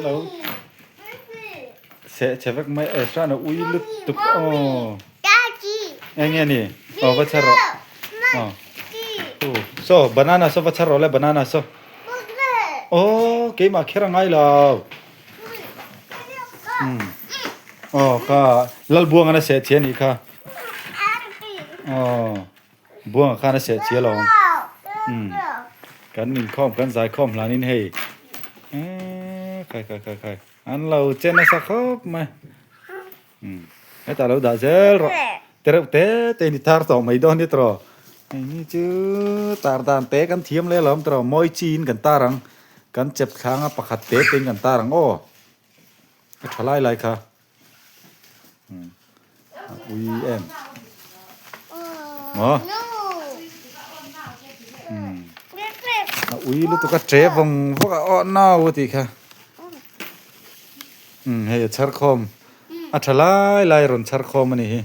Lo seh che vek mai Ezra na ui lutuk aw eng nge ni aw va chhar rawh aw saw banana saw va chhar rawh le banana saw aw keimah kher a ngai lo aw kha Lalbuanga na seh che a nih kha aw Buanga khan a seh chiah lo ang. Umm. Kan inkhawm kan zaikhawm hlanin hei eee khai khai khai khai an lo che nasa khawp mai. Umm. Hetah lo dah zel rawh. Te reuh te te in i tar tawh mai dawn ni tawh. Hei ni chu tar dan te kan thiam leh alawm tawh mawi chiin kan tar ang. Kan chep thlanga pakhat te te in kan tar ang aw. A tha lai lai kha. A ui em. Maw? A ui lutuk a tre vawng vawk a aw nau a tih kha. Hei a chhar khawm. A tha lai lai rawn chhar khawm a ni hi.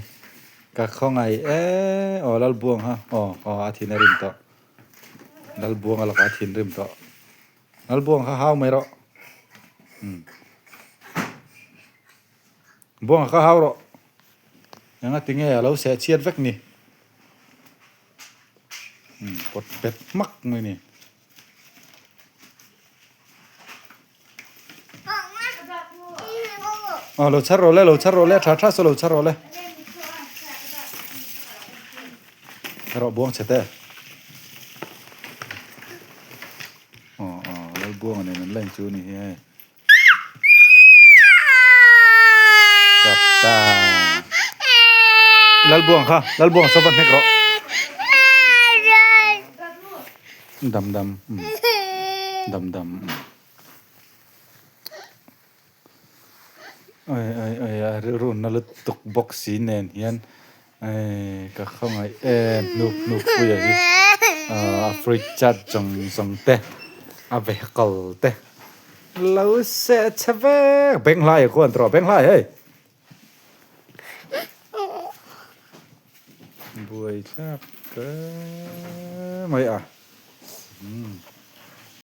Ka khawngaih e aw Lalbuang ha aw aw a thin a rim tawh. Lalbuang a lakah a thin rim tawh. Lalbuang kha hau mai rawh. Buanga kha hau rawh. Enga tinge a lo seh chhiat vek ni. Pawt pet hmak mai ni. Aw lo chhar rawh le, lo chhar rawh le, tha tha saw lo chhar rawh le. Rawh buang chhe te. Aw aw lal buanga nen an la in chu ni hi hei. Tap ta. Lal buang kha, lal buang saw va hnek rawh. Dam dam. Dam dam. Oi oi oi a rilru na lutuk bawk si nen hian ei ka khawngaih em hnuk hnuk puia hi a fridge charge zawng zawng te a vehicle te lo seh chhe vek beng hlai a khuan tawh beng hlai hei buai thlak mai a.